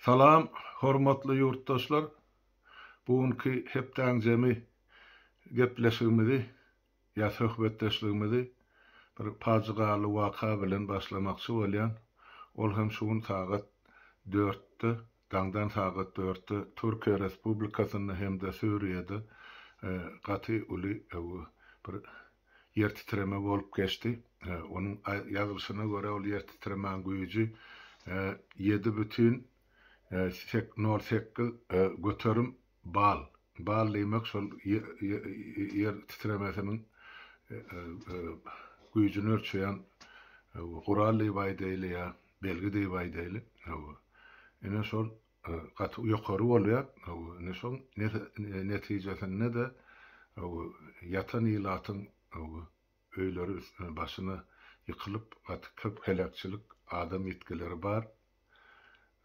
Salam hormatly ýurtdaşlar! Bu günki hepdäň jemi gepleşigimizi ýa söhbetdeşligimizi bir pajygaly waka bilen başlamakçy bolýan. Ol hem şu gün sagat dörtde, daňdan sagat dörtde Türkiýe Respublikasynda hem-de Suriýede gaty uly bir ýer titreme bolup geçdi. Onuň ýazylyşyna görä, ol ýer titremäň güýji 7,08 göterim bal. Bal diýmek şol ýer titremesiniň güýjüni ölçeýän gural diýip aýdaýly ýa belgi diýip aýdaýly. Ine şol gaty ýokary bolýar. Ine şoň netijesinde-de ýatan ilatyň öýleri başyna ýykylyp, gaty köp heläkçilik, adam ýitgileri bar.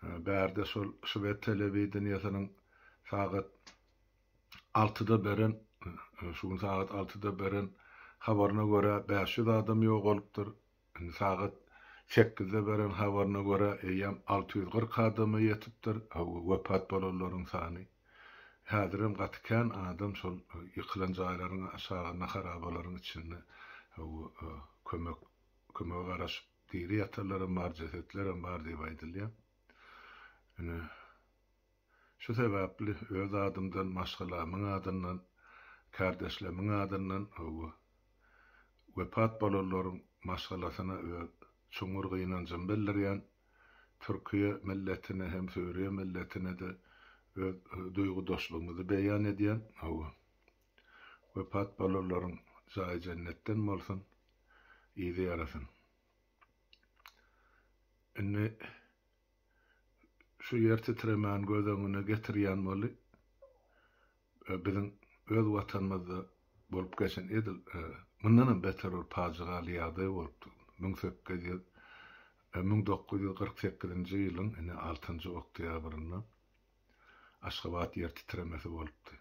Bärde şol şwed telewideniýesiniň sagat altyda beren, şu gün sagat altyda beren habaryna görä 500 adam ýogalypdyr. Indi sagat sekizde beren habaryna görä, eýýäm 640 adama ýetipdir wepat bolanlaryň sany. Häzirem gaty kän adam şol ýykylan jaýlaryň aşagynda, harabalaryň içinde kömek kömege garaşyp diri ýatanlaram bar, jesetlerem bar diýip aýdylýar. Ine, şu sebäpli öz adymdan, maşgalamyň adyndan, kärdeşlerimiň adyndan wepat bolanlaryň maşgalasyna öz çuňňur gynanjymy bildirýän, Türkiýe milletine hem Suriýe milletine-de öz duýgudaşlygymyzy beýan edýän. Hawa, wepat bolanlaryň jaýy jennetden bolsun, yzy ýarasyn. Indi şu ýer titremäni göz öňüne getirýän boly biziň öz watanymyzda bolup geçen edil mundanam beter bir pajygaly ýagdaý bolupdy. 1800 1948-nji ýylyň ine altynjy oktýabrynda Aşgabat ýer titremesi bolupdy.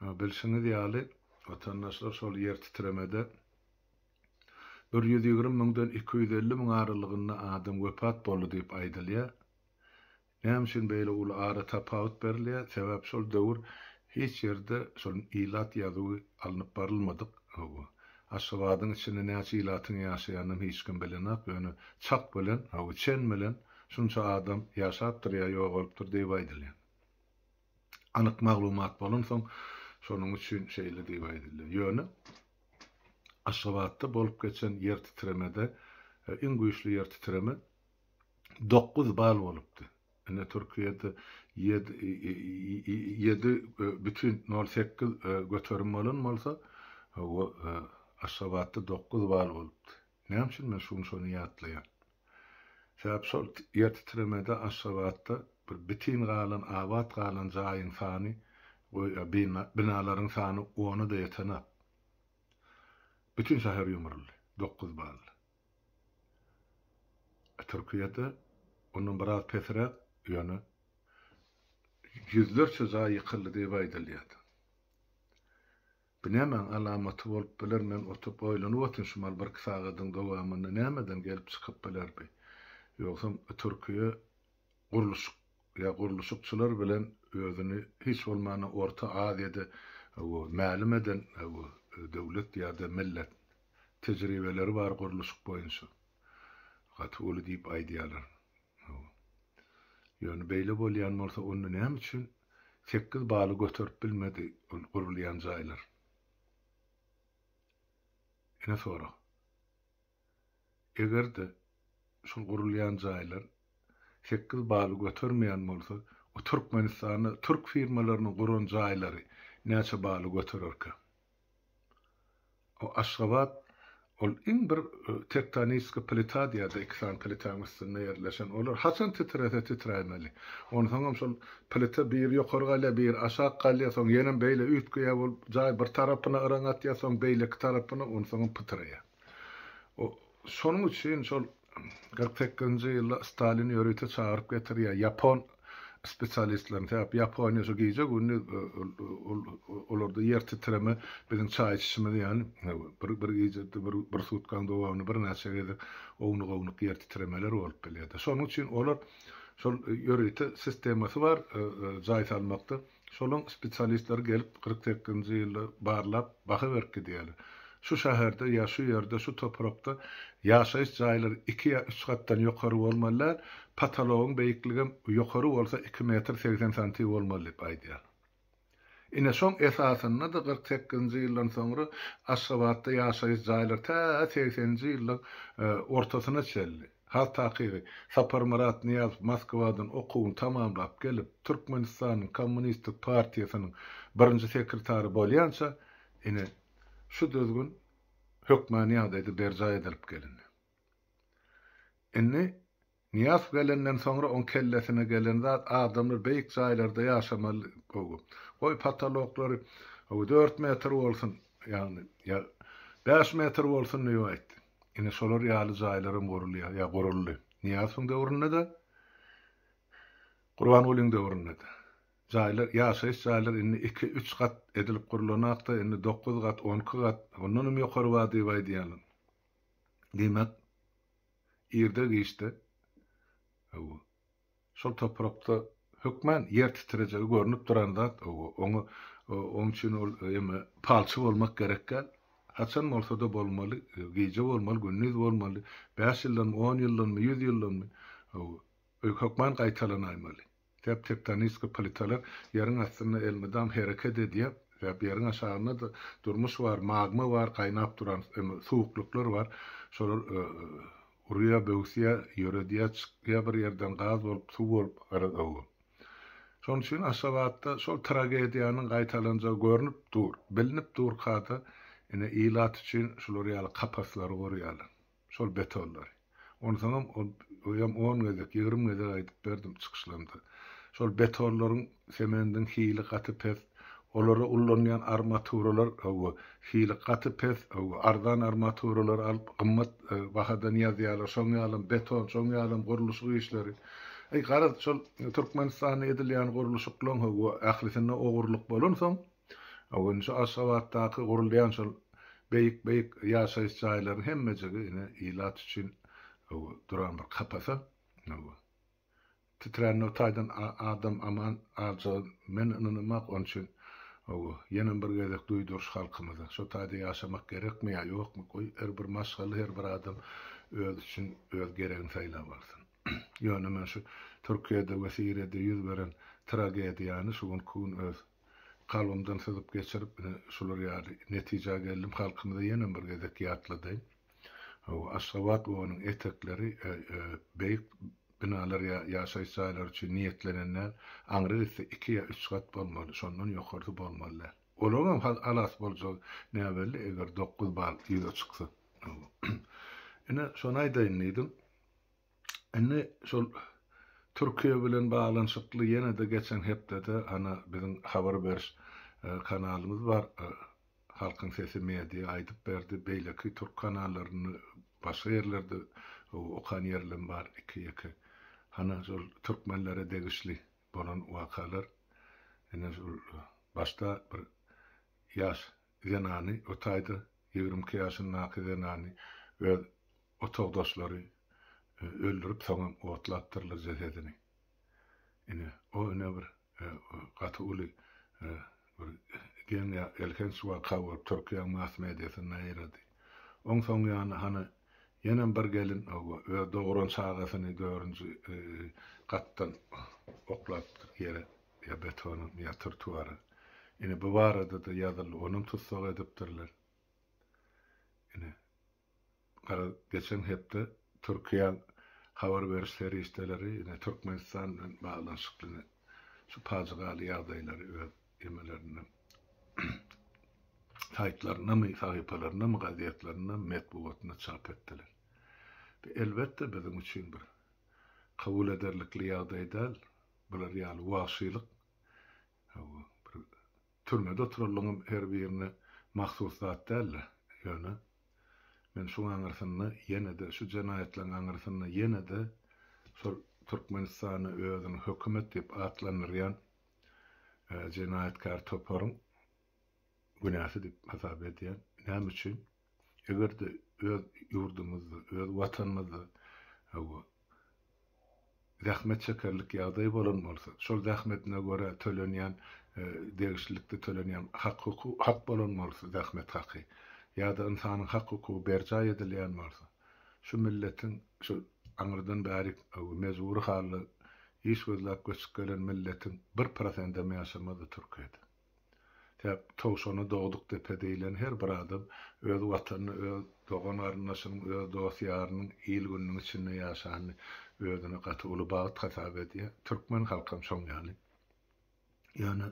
Bilşiňiz ýaly, watandaşlar şol ýer titremede 120 müňden 250 müň aralygynda adam wepat boldy diýip aýdylýar. Näme üçin beýle uly ara tapawut berilýär? Sebäp şol döwür hiç ýerde şol ilat ýazuwy alnyp barylmadyk. Hawa. Aşgabadyň içinde näçe ilatyň ýaşaýanynam hiç kim bilenok, ýöne çak bilen, hawa, çen bilen şunça adam ýaşapdyr ýa ýogalypdyr diýip aýdylýar. Anyk maglumat bolansoň, şonuň üçin şeýle diýip aýdylýar. Ýöne Aşgabatda bolup geçen ýer titremede iň güýçli ýer titreme 9 bal bolupdy. Ine Türkiýede 7,08 göterim bolan bolsa, Aşgabatda 9 bal bolupdy. Näme üçin men şu gün şony ýatlaýan? Sebäp şol ýer titremede Aşgabatda bir bitin galan, abat galan jaýyň sany, binalaryň sany ona-da ýetenok. Bütin şäher ýumruldy, 9 bally. Türkiýede ondan biraz pesräk, ýöne ýüzlerçe jaý ýykyldy diýip aýdylýardy. Bu nämäň alamaty bolup biler, men oturyp oýlanyp otyryn şu mal birki sagadyň dowamynda nämeden gelip çykyp biler bi? Ýogsam Türkiýe gurluşyk ýa gurluşykçylar bilen özüni hiç bolmanda Orta Aziýada mälim eden döwlet ýa-da millet. Tejribeleri bar gurluşyk boýunça. Gaty uly diýip aýdýarlar. Ýöne beýle bolýan bolsa onda näme üçin sekiz baly göterip bilmedi ol gurulýan jaýlar? Ine sorag. Eger-de şol gurulýan jaýlar sekiz baly götermeýän bolsa, o Türkmenistanda türk firmalarynyň guran jaýlary näçe baly götererkä? O Aşgabat ol iň bir tektoniski plita diýýärdi, iki sany plitaň üstünde ýerleşen. Olar haçan titrese titräýmeli. Onsoňam şol plita biri ýokary galýar, biri aşak galýar, soň ýenem beýle üýtgeýär bolup, jaý bir tarapyna yraň atýar, soň beýleki tarapyna, onsoňam pytraýar. O şonuň üçin şol 48-nji ýylda Stalin ýörite çagyryp getirýär ýapon spesialistlerini. Sebäp Ýaponiýa şu gije-gündiz olarda ýer titreme biziň çaý içişimiz ýaly bir bir gijede bir bir sutkaň dowamynda birnäçe gezek ownuk-ownuk ýer titremeler bolup bilýär. Şonuň üçin olar. Şol ýörite sistemasy bar jaý salmakda. Şolaň spesialistleri gelip 48-nji ýylda barlap baha berip gidýärler. Şu şäherde ýa şu ýerde şu toprakda ýaşaýyş jaýlary iki ýa üç gatdan ýokary bolmaly däl, potologyň beýikligem ýokary bolsa iki metr 80 santi bolmaly diýip aýdýarlar. Ine şoň esasynda-da 48-nji ýyldan soňra Aşgabatda ýaşaýyş jaýlary tä segseninji ýyllaň ortasyna çenli, has takygy, Saparmyrat Nyýazow Moskwadan okuwyny tamamlap gelip, Türkmenistanyň Kommunistik partiýasynyň birinji sekretary bolýança, ine, şu düzgün hökmany ýagdaýda berjaý edilip gelindi. Indi Nyýazow gelenden soňra oň kellesine gelen zat adamlar beýik jaýlarda ýaşamaly gowy. Goý pataloklary gowy dört metr bolsun ýagny ýa bäş metr bolsun diýip aýtdy. Ine şolar ýaly jaýlaram gurulýar ýa guruldy. Nyýazowyň döwründe-de Gurbangulyň döwründe-de. Jaýlar ýaşaýyş jaýlar indi iki üç gat edilip gurulanakda indi dokuz gat onki gat ondanam ýokary bar diýip aýdýarlar. Diýmek Irde-giçde, hawa, şol toprakda hökman ýer titrejegi görnüp duran zat, hawa, oňa, oň üçin ol eme, palçy bolmak gerek däl. Haçan bolsa-da bolmaly, gije bolmaly, gündiz bolmaly, bäş ýyldanmy, on ýyldanmy, ýüz ýyldanmy, hawa, hökman gaýtalanaýmaly. Sebäp tektoniski plitalar ýeriň astynda elmydam hereket edýär. Sebäp ýeriň aşagynda-da durmuş bar, magma bar, gaýnap duran suwuklyklar bar. Şolar urýar, böwüsýär, ýöredýär, çykýar bir ýerden gaz bolup, suw bolup, garaz hawa. Şonuň üçin Aşgabatda şol tragediýanyň gaýtalanjagy görnüp dur, bilnip durka-da ine ilat üçin şular ýaly kapaslary gurýarlar. Şol betonlary. Onsoňam ol öýem on gezek, 20 gezek aýdyp berdim çykyşlarymda. Şol betonlaryň, semendiň hili gaty pes. Olara ullanýan armaturalar, hawa, hili gaty pes, hawa, arzan armaturalary alyp, gymmat bahadan ýazýarlar. Şoň ýalam beton, şoň ýalam gurluşyk işleri. Eý, garaz, şol Türkmenistanda edilýän gurluşyklaryň, hawa, ählisinde ogurlyk bolansoň, Indi şu Aşgabatdaky gurulýan şol beýik-beýik ýaşaýyş jaýlaryň hemmejigi ine ilat üçin duran bir kapasa. Titrände o taýdan adam aman galjagy men ynanamak onuň üçin ýenem bir gezek duýduryş halkymyza. Şo taýda ýaşamak gerekmi ýa ýokmy goý her bir maşgala her bir adam özi üçin öz geregini saýlap alsyn. Ýöne men şu Türkiýede we Siriýada ýüz beren tragediýany şu günki gün öz Kalbymdan syzyp geçirip, ine, şular ýaly netijä geldim. Halkymyza ýenem bir gezek ýatladaýyn. Hawa, Aşgabat we onuň etekleri beýik binalar ýa ýaşaýyş jaýlary üçin niýetlenen däl. Aňry gitse iki ýa üç gat bolmaly, şondan ýokarsy bolmaly däl. Olaryňam halas boljagy näbelli, eger dokuz bal ýüze çyksa. Ine, şony aýdaýyn diýdim. Indi şol Türkiýe bilen baglanyşykly ýene-de geçen hepdede ana biziň habar beriş kanalymyz bar Halkyň sesi media aýdyp berdi beýleki türk kanallarynda başga ýerlerde okan ýerlem bar iki ýeke hana şol türkmenlere degişli bolan wakalar ine şol başda bir ýaş zenany o taýda 22 ýaşyndaky zenany öz otagdaşlary öldürip soňam otlapdyrlar jesedini. Ine, o ine bir gaty uly bir geň ýa elhenç waka bolup Türkiýäň mass mediasynda ýaýrady. Oň soň ýany hany ýenem bir gelin öz dogran çagasyny dördünji gatdan oklapdyr ýere ýa betona ýa trotuara. Ine bu barada-da ýazyldy, onam tussag edipdirler. Ine Garaz, geçen hepde Türkiýäň habar beriş serişdeleri ine Türkmenistan bilen baglanyşykly ine şu pajygaly ýagdaýlary öz emelerinde saýtlaryndamy, sahypalarynda gazetlerinde, metbugatynda çap etdiler. Bu elbetde biziň üçin bir kabul ederlikli ýagdaý däl. Bular ýaly wagşylyk bir türmede oturanlaryňam her birine mahsus zat däl-de, ýöne Men şuň aňyrsynda ýene-de, şu jenaýatlaryň aňyrsynda ýene-de şol Türkmenistanda özüni hökümet diýip atlandyrýan jenaýatkär toparyň günäsi diýip hasap edýän. Näme üçin? Eger-de öz ýurdumyzda, öz watanymyzda hawa. zähmet çekerlik ýagdaý bolan bolsa, şol zähmetine görä tölenýän degişlilikde tölenýän hak hukuk hak bolan bolsa zähmet haky ýa-da ynsanyň hak hukugy berjaý edilýän bolsa, şu milletiň şu aňyrdan bärik mejbury halda iş gözläp göçüp gelen milletiň bir prosendem ýaşamazdy Türkiýede. Sebäp towşana dogduk depe diýlen her bir adam öz watanyny, öz dogan-garyndaşynyň, öz dost-ýarynyň il-gününiň içinde ýaşanyny özüne gaty uly bagt hasap edýär. Türkmen halkam şoň ýaly. Ýöne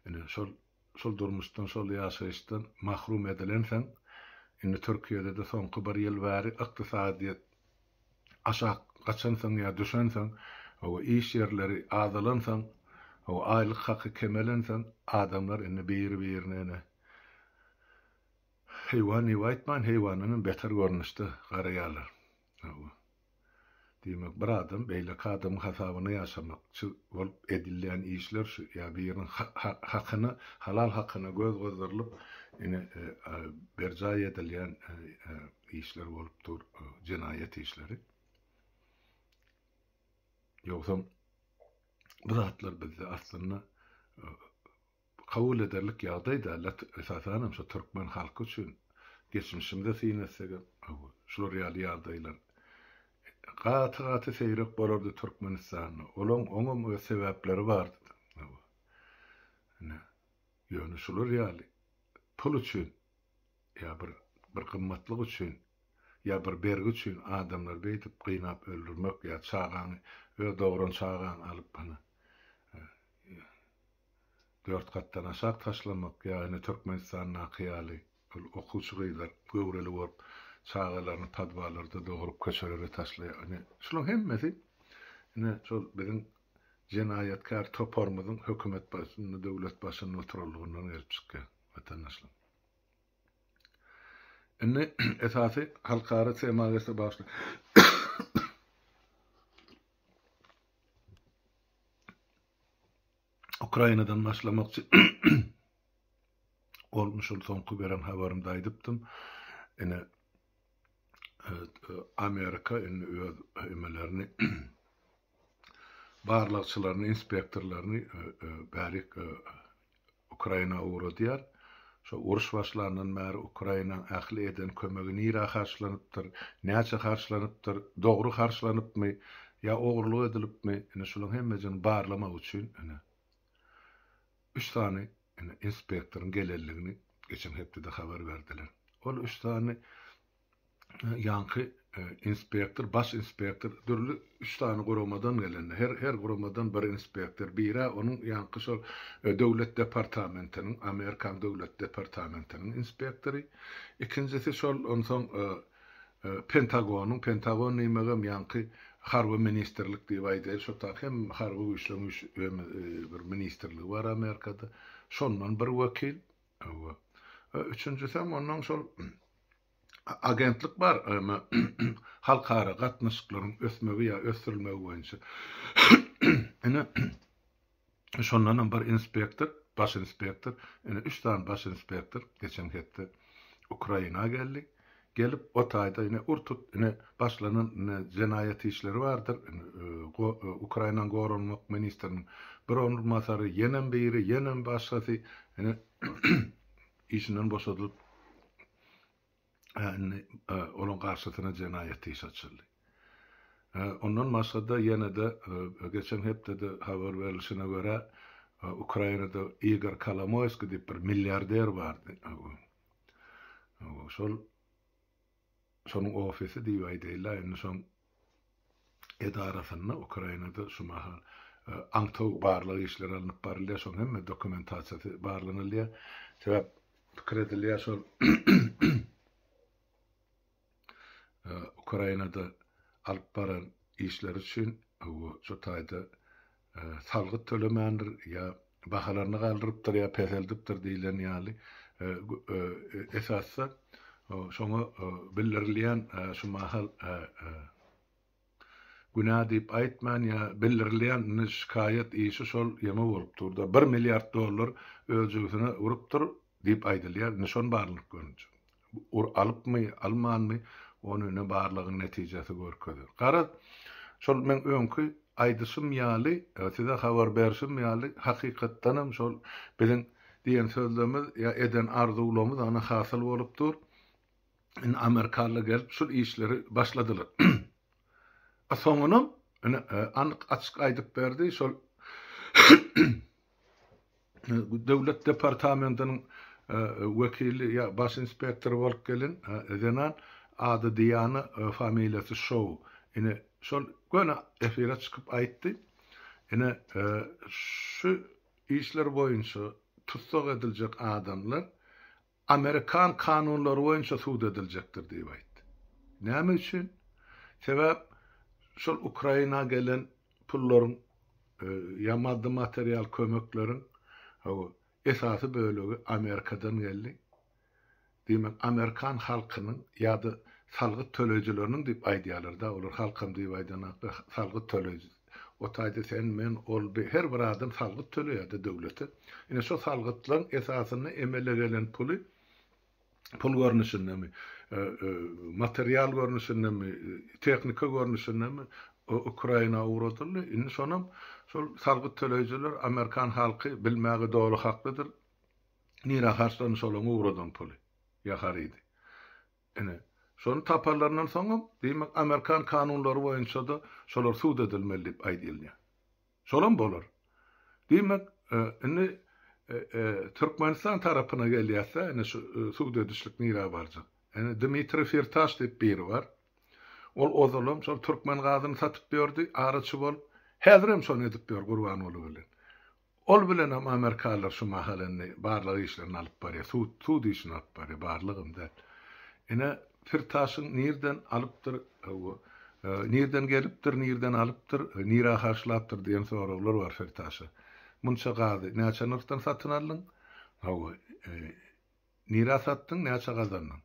ine şol şol durmuşdan, şol ýaşaýyşdan mahrum edilensoň, indi Türkiýede-de soňky bir ýyl bäri ykdysadyýet aşak gaçansoň ýa düşensoň, hawa, iş ýerleri azalansoň, hawa, aýlyk haky kemelensoň, adamlar indi biri-birine ine, heýwan diýip aýtman, heýwandanam beter görnüşde garaýarlar. Hawa. Diýmek, bir adam beýleki adamyň hasabyna ýaşamakçy bolup edilýän işler şu, ýa biriniň hakyna, halal hakyna göz gyzdyrylyp, ine, berjaý edilýän işler bolup dur, jenaýat işleri. Ýogsam bu zatlar bizde aslynda kabul ederlik ýagdaý däl, esasan hem şu türkmen halky üçin geçmişimize syn etsek hem şular ýaly ýagdaýlar gaty-gaty seýrek bolardy Türkmenistanda. Olaň oňam öz sebäpleri bardy. Ine, ýöne şular ýaly pul üçin ýa bir bir gymmatlyk üçin, ýa bir bergi üçin adamlary beýdip gynap öldürmek ýa çagaňy, öz dogran çagaňy alyp hany dört gatdan aşak taşlamak ýa ine Türkmenistandaky ýaly ol okuwçy gyzlar göwreli bolup çagalaryny podwallarda dogrup köçelere taşlaýar. Ine şularyň hemmesi ine şol biziň jenaýatkär toparymyzyň hökümet başynda, döwlet başynda oturanlygyndan gelip çykýar watandaşlar. Indi esasy halkara tema geçse başla. Ukrainadan başlamakçy. Olmuşul soňky beren habarymda aýdypdym. Ine Amerika indi öz emelerini barlagçylaryny, inspektorlaryny bärik Ukraina ugradýar. Şo uruş başlandan bäri Ukrainaň ähli eden kömegi nirä harçlanypdyr, näçe harçlanypdyr, dogry harçlanypmy ýa ogurlyk edilipmi, ine şolaň hemmejigini barlamak üçin ine üç sany ine inspektoryň gelenligini geçen hepdede habar berdiler. Ol üç sany ýaňky inspektor, baş inspektor dürli üç sany guramadan gelende, her her guramadan bir inspektor, birä onuň ýaňky şol döwlet departamentiniň, Amerikan döwlet departamentiniň inspektory, ikinjisi şol onsoň Pentagonyň, Pentagon diýmegem ýaňky harby ministrlik diýip aýdaýly, şo tak hem harby güýçleriň üç bir ministrligi bar Amerikada, şondan bir wekil, üçünjisem ondan şol Agentlik bar, eme halkara gatnaşyklaryň ösmegi ýa ösdürilmegi boýunça. Ine, şondanam bir inspektor, baş inspektor, ine üç sany baş inspektor geçen hepde Ukraina geldi. Gelip o taýda ine ur-tut ine başlanan ine jenaýat işleri bardyr. Ine Ukrainanyň goranmak ministriniň bir orunbasary, ýenem biri, ýenem başgasy ine işinden boşadylyp indi olaň garşysyna jenaýat işi açyldy. Ondan başga-da ýene-de geçen hepdede habar berlişine görä Ukrainada Igor Kolomoýskiý diýip bir milliarder bardy. Şol şonuň ofisi diýip aýdaýlar, indi şoň edarasynda Ukrainada şu mahal aňtaw barlag işleri alnyp barylýar, şoň hemme dokumentasiýasy barlanylýar. Sebäp pikir edilýär şol Ukrainada alyp baran işleri üçin şu taýda salgyt tölemändir ýa bahalaryny galdyrypdyr ýa peseldipdir diýlen ýaly esasda şoňa bildirilýän şu mahal günä diýip aýtman ýa bildirilýän indi şikaýat işi şol ýeme bolup dur-da bir milliard dollar öz jübüsine urupdyr diýip aýdylýar indi şony barlanyp görünjek. Ur alypmy, almanmy, ony ine barlagyň netijesi görkezer. Garaz, şol meň öňki aýdyşym ýaly, size habar berşim ýaly, hakykatdanam şol biziň diýen sözlerimiz ýa eden arzuwlarymyz ana hasyl bolup dur. Indi amerikanlar gelip şul işleri başladylar. A soňunam ine anyk açyk aýdyp berdi şol Döwlet departamentiniň wekili ýa baş inspektory bolup gelen zenan ady Diana familiýasy Şou ine şol göni efire çykyp aýtdy ine şu işler boýunça tussag ediljek adamlar Amerikan kanunlary boýunça sud ediljekdir diýip aýtdy. Näme üçin? Sebäp şol Ukraina gelen pullaryň ýa maddy material kömekleriň hawa esasy bölegi Amerikadan geldi. Diýmek amerikan halkynyň ýa-da salgyt töleýjileriniň diýip aýdýarlar-da, olar halkam diýip aýdanaklar, salgyt töleýji. O taýda sen, men, ol, bi, her bir adam salgyt töleýär-de döwlete. Ine şo salgytlaryň esasynda emele gelen puly pul görnüşindemi, material görnüşindemi, tehnika görnüşindemi Ukraina ugradyldy. Indi şonam şol salgyt töleýjiler, amerikan halky bilmäge doly haklydyr. Nirä harçlandy şolaryň ugradan puly ýa harydy. Ine, şony taparlaryndan soňam, diýmek, amerikan kanunlary boýunça-da şolar sud edilmeli diýip aýdylýar. Şolam bolar. Diýmek, indi Türkmenistan tarapyna gelýäs-dä, ine şu sud edişlik nirä barjak. Ine, Dmitriý Firtaş diýip biri bar. Ol ozalam şol türkmen gazyny satyp ýördi, araçy bolup. Häzirem şony edip ýör Gurbanguly bilen. Ol bilenem amerikalylar şu mahal indi barlag işlerini alyp barýar, sud, sud işini alyp barýar, barlagam däl. Ine, Firtaşyň nirden alypdyr, hawa, nirden gelipdir, nirden alypdyr, nirä harçlapdyr diýen soraglar bar Firtaşa. Munça gazy näçe nyrhdan satyn aldyň? Hawa, nirä satdyň, näçe gazandyň?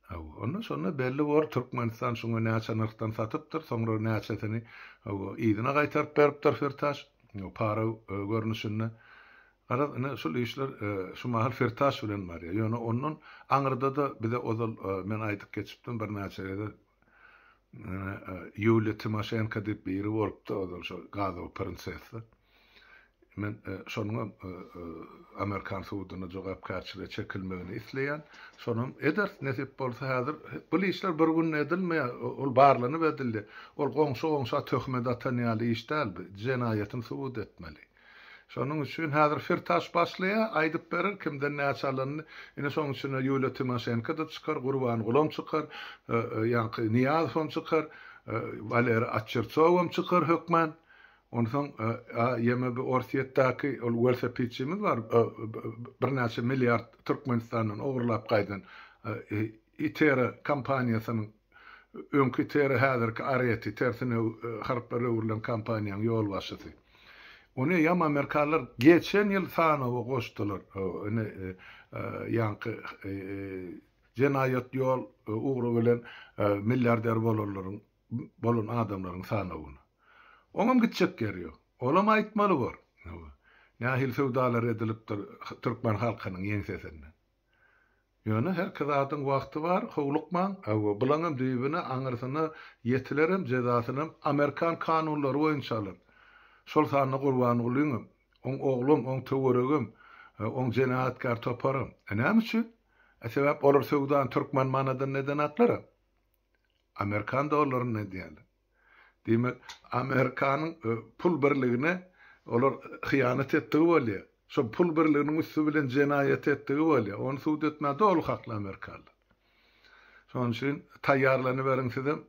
Hawa, onda şonda belli bor, Türkmenistan şuňa näçe nyrhdan satypdyr, soňra näçesini, hawa, yzyna gaýtaryp beripdir Firtaş, para görnüşinde. Garaz, ine, şul işler şu mahal Firtaş bilen barýar. Ýöne ondan aňyrda-da bize ozal men aýdyp geçipdim birnäçe gezek, Ýuliýa Timoşenko diýip biri bolupdy ozal şo gazowy prinsessa. Men şonuňam amerikan sudunda jogapkärçilige çekilmegini isleýän. Şonam ederis nesip bolsa häzir. Bul işler bir günde edilmeýär. Ol barlanyp edildi. Ol goňşy goňşa töhmet atan ýaly iş däl bu. Jenaýatyny subut etmeli. Şonuň üçin häzir Firtaş başlaýar, aýdyp berer kimden näçe alanyny. Ine şonuň içinde Ýuliýa Timoşenko-da çykar, Gurbangulam çykar, ýaňky Nyýazowam çykar, Waleriý Atçertsowam çykar hökman. Onsoň AYMB Orsýetdäki ol welosipedçimiz bar, birnäçe milliard Türkmenistandan ogurlap gaýdan Itera kompaniýasynyň, öňki Itera häzirki Areti, tersine harplar öwrülen kompaniýanyň ýolbaşçysy. Ony eýýäm amerikanlar geçen ýyl sanawa goşdular. Ine, ýaňky jenaýat ýol ugry bilen milliarder bolanlaryň bolan adamlaryň sanawyna. Oňam gitjek ýeri ýok. Olam aýtmaly bor. Nähili söwdalar edilipdir türkmen halkynyň ýeňsesinden. Ýöne herki zadyň wagty bar, howlukmaň. Hawa, bulaňam düýbüne, aňyrsyna ýetilerem, jezasynam amerikan kanunlary boýunça alar. Şol sanda Gurbangulyňam, oň oglam, oň töweregem, oň jenaýatkär toparam. E näme üçin? E sebäp olar söwdany türkmen manadynda edenaklar-a. Amerikan dollarynda edýärler. Diýmek, Amerikanyň pul birligine olar hyýanat etdigi bolýar. Şo pul birliginiň üsti bilen jenaýat etdigi bolýar. Ony sud etmäge doly hakly amerikanlar. Şonuň üçin taýýarlanyberiň sizem.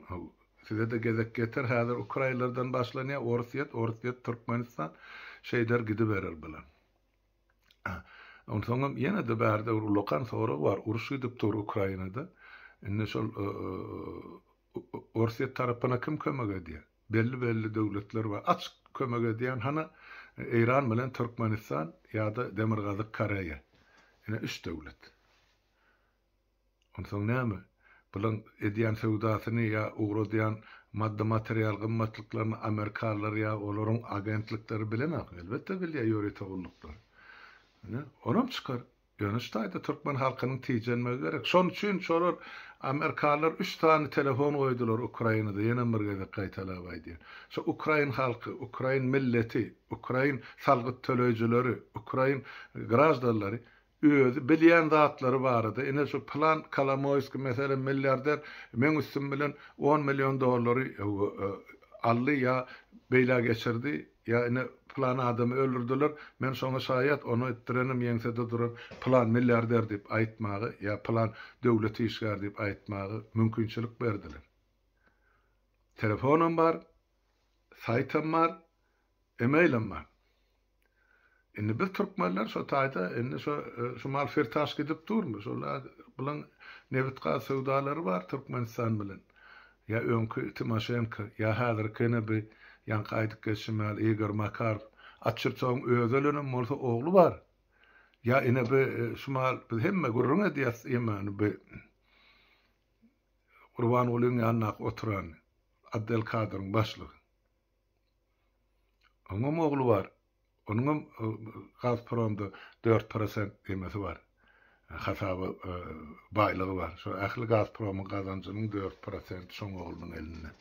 Size-de gezek ýeter. Häzir ukrainlerden başlanýar, Orsýet, Orsýet, Türkmenistan. Şeýder gidiberer bular. Onsoňam ýene-de bärde bir ulakan sorag bar. Uruş gidip dur Ukrainada. Indi şol Orsýet tarapyna kim kömek edýär? Belli-belli döwletler bar. Açyk kömek edýän hany Eýran bilen Türkmenistan ýa-da Demirgazyk Koreýa. Ine üç döwlet. Onsoň näme, bulaň edýän söwdasyny ýa ugradýan maddy-material gymmatlyklaryny amerikalylar ýa olaryň agentlikleri bilenok? Elbetde bilýär ýörite gulluklar. Ine, onam çykar. Ýöne şu taýda türkmen halkynyň tijenmegi gerek. Şonuň üçin şolar amerikanlar üç sany telefon goýdular Ukrainada, ýenem bir gezek gaýtalap aýdýan. Şo ukrain halky, ukrain milleti, ukrain salgyt töleýjileri, ukrain graždanlary özi bilýän zatlary barada, ine şu pylan Kolomoýskiý meselem milliarder meň üstüm bilen on million dollary aldy ýa beýlä geçirdi, ýa ine pylan adamy öldürdiler, men şoňa şaýat, ony etdirenem ýeňsede duran pylan milliarder diýip aýtmaga ýa pylan döwlet işgäri diýip aýtmaga mümkinçilik berdiler. Telefonam bar, saýtam bar, emailem bar. Indi biz türkmenler şo taýda indi şo şu mal Firtaş gidip durmy? Şol bulaň nebit gaz söwdalary bar Türkmenistan bilen. Ýa öňki Timoşenko, ýa häzirki ine bi ýaňky aýdyp geçişim ýaly Igor Makarow. Atçyrçagyň özi ölenem bolsa ogly bar. Ýa ine bi şu mal biz hemme gürrüň edýäs ýemany bi Gurbangulyň ýanyndaky oturan Otdel kadryň başlygy. Oňam ogly bar. Onuňam Gazpromda 4% emesi bar. Hasaba baýlygy bar. Şo ähli Gazpromyň gazanjynyň 4% şoň oglunyň elinde.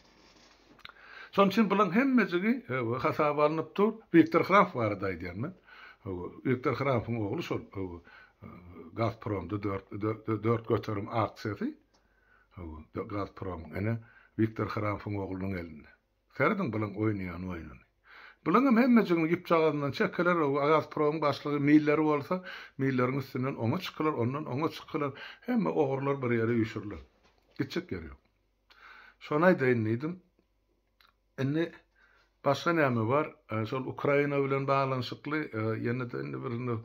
Şonuň üçin bulaň hemmejigi hasaba alnyp dur. Wiktor Hramf barada aýdýan men. Wiktor Hramfyň ogly şol Gazpromda 4 göterim aksiýasy Gazpromyň ene Wiktor Hramfyň oglunyň elinde. Serediň bulaň oýnaýan oýnuny. Bulaňam hemmejigini ýüpjagazyndan çekeler, o Gazpromyň başlygy Miller bolsa, Milleriň üstünden oňa çykylar, ondan oňa çykylar, hemme ogrular bir ýere üýşüriler. Gitjek ýeri ýok. Şony aýdaýyn diýdim. Indi başga näme bar? Şol Ukraina bilen baglanyşykly ýene-de indi bir indi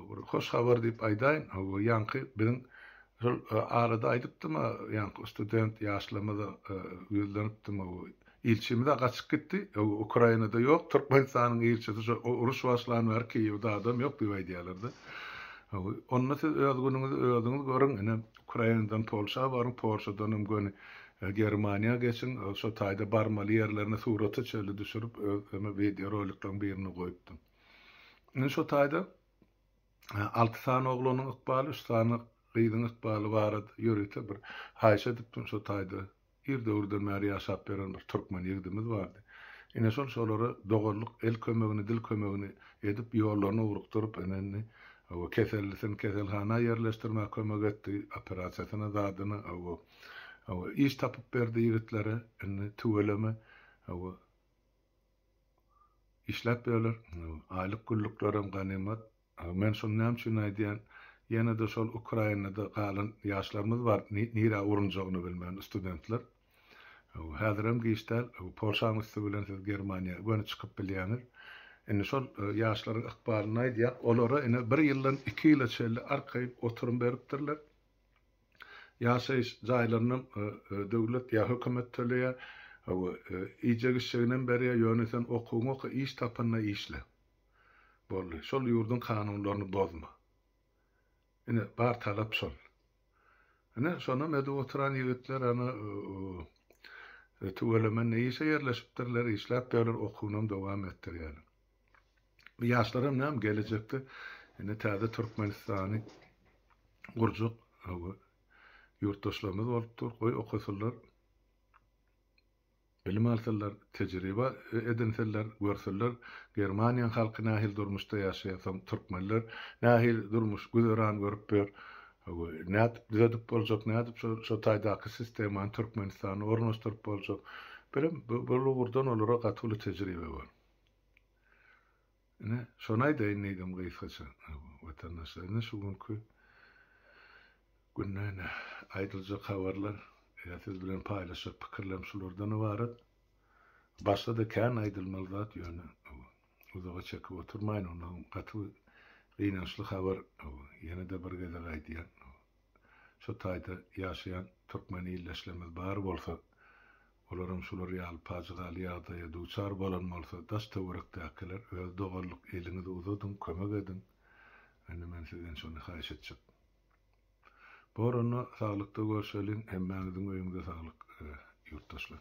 bir hoş habar diýip aýdaýyn. Ýaňky biziň Şol arada aýdypdym-a, ýaňky student ýaşlarymyza ýüzlenipdim, ilçimiz-ä gaçyp gitdi, Ukrainada ýok, Türkmenistanyň ilçisi şo uruş başlan bäri Kiýewde adam ýok diýip aýdýarlar-da. Onda siz öz günüňizi özüňiz görüň, ine, Ukrainadan Polşa baryň, Polşadanam göni Germaniýa geçiň, şo taýda barmaly ýerlerini surata çenli düşürip, öz wideorolikleriň birinde goýupdym. Indi şo taýda 6 sany oglanyň ykbaly, 3 sany gyzyň ykbaly barada ýörite bir haýyş edipdim şo taýda ir döwürden bäri ýaşap ýören bir türkmen ýigidimiz bardy. Ine şol şolara doganlyk el kömegini, dil kömegini edip ýollaryny ugrukdyryp ine indi hawa kesellisini keselhana ýerleşdirmäge kömek etdi, operasiýasyna zadyna hawa hawa iş tapyp berdi ýigitlere indi tüweleme hawa Işläp ýörler. Aýlyk günlüklerem ganymat. Men şuny näme üçin aýdýan? Ýene-de şol Ukrainada galan ýaşlarymyz bar, nirä urunjagyny bilmän studentler. Häzirem giç däl. Polşaň üsti bilen siz Germaniýa göni çykyp bilýäňiz. Indi şol ýaşlaryň ykbalyny aýdýan. Olara ine bir ýyldan iki ýyla çenli arkaýyn oturym beripdirler. Ýaşaýyş jaýlarynam döwlet ýa hökümet töleýär. Hawa, iýjek-içjeginem berýär, ýöne sen okuwyňy oka, iş tapanda işle. Boldy. Şol ýurduň kanunlaryny bozma. Ine, bar talap şol. Ine, şonam edip oturan ýigitler ana tüweleme ne işe ýerleşipdirler, işläp ýörler, okuwynam dowam etdirýärler. Bu ýaşlaram näme gelejekde ine täze Türkmenistany gurjak hawa ýurtdaşlarymyz bolup dur. Goý okasynlar. Bilim alsynlar, tejribe edinsinler, görsünler Germaniýaň halky nähili durmuşda ýaşaýar, soň türkmenler nähili durmuş güzeran görüp ýör. Hawa, nädip düzedip boljak, nädip şo şo taýdaky sistemany Türkmenistanda ornaşdyryp boljak. Birem bu ugurdan olara gaty uly tejribe bar. Ine, şony aýdaýyn diýdim gysgaça, watandaşlar. Ine, şu günki günde ine aýdyljak habarlar, ýa siz bilen paýlaşjak pikirlerim şulardan ybarat. Başga-da kän aýdylmaly zat, ýöne uzaga çekip oturmaýyn, ondan gaty gynançly habar, ýene-de bir gezek aýdýan. Şo taýda ýaşaýan türkmen ildeşlerimiz bar bolsa, olaram şular ýaly pajygaly ýagdaýa duçar bolan bolsa, daş-töwerekdäkiler öz doganlyk eliňizi uzadyň, kömek ediň. Indi men sizden şony haýyş etjek. Bor onda, saglykda görşeliň, hemmäňiziň öýüňize saglyk, ýurtdaşlar.